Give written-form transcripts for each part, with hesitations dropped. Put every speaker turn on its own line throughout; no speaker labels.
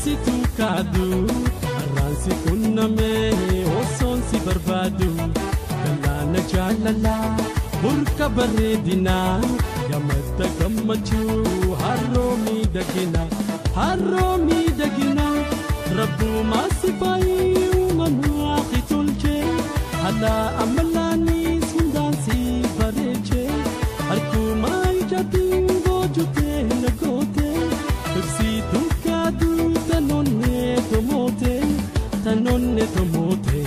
Ibsituu kaaduu har'aansi qunnamee osoon si barbaadu galaana jaalalaa burqa bareedinaa gammada gammachuu harroo miidhaginaa harroo miidhaginaa rabbumaa si baay'ee uumamaa tolchee haala amalaanis hundaan si bareechee harkumaa ijaatiin boojutee na gootee ibsituu kaaduu tanoonne tomootee tanoonne tomootee.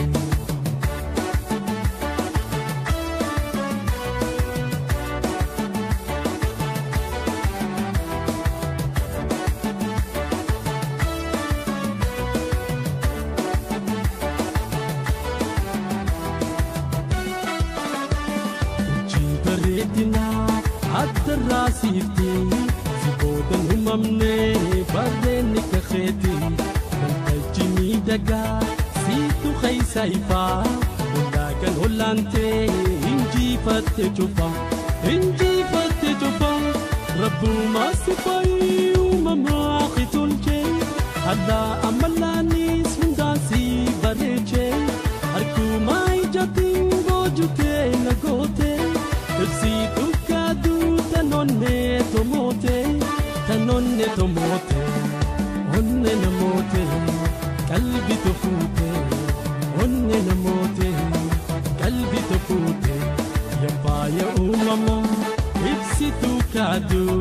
Adda si boodan uumamnee barreenni kakeeti waltajjii miidhagaa siitu keessa ifaa olaagan olaantee injifatte cufa injifatte cufa rabbumaa si faayee uumamaa tolchee haala amalaanis hundaan si bareechee harkumaa ijaatiin boojutee na gootee ibsituu kaaduu. Tanoonne tomootee tanoonne tomootee onne namootee qalbi tofuutee onne namootee qalbi tofuutee yabbaaya uumamaa ibsituu kaaduu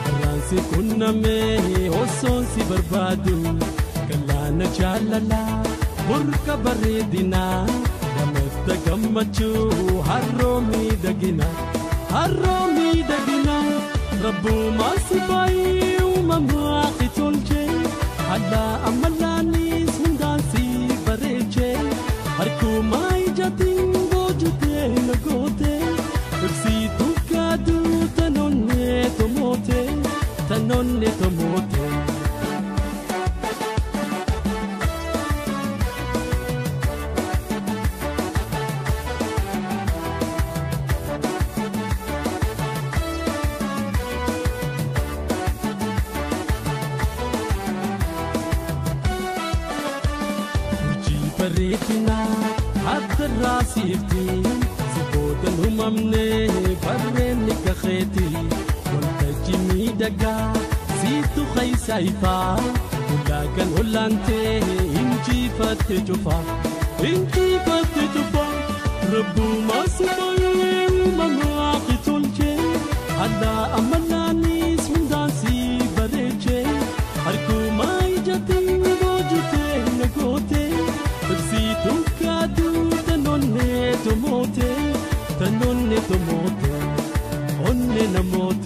har'aansi qunnamee osoon si barbaadu galaana jaalalaa burqa bareedinaa gammada gammachuu harroo miidhaginaa. Harroo miidhaginaa rabbumaa si baay'ee uumamaa tolchee haala amalaanis hundaan si bareechee harkumaa ijaatiin boojutee na gootee ibsituu kaaduu tanoonne tomootee tanoonne tomootee. Adda siiftii si boodan uumamnee barreenni kakeeti waltajjii miidhagaa siitu keessa ifaa ulaagan olaantee injifatte cufa injifatte cufa rabbumaa si baay'ee uumamaa tolchee haala amalaanis hundaan si bareechee harkumaa ijaatiin boojutee na gootee ibsituu kaaduu tanoonne tomootee tanoonne tomootee onne namootee.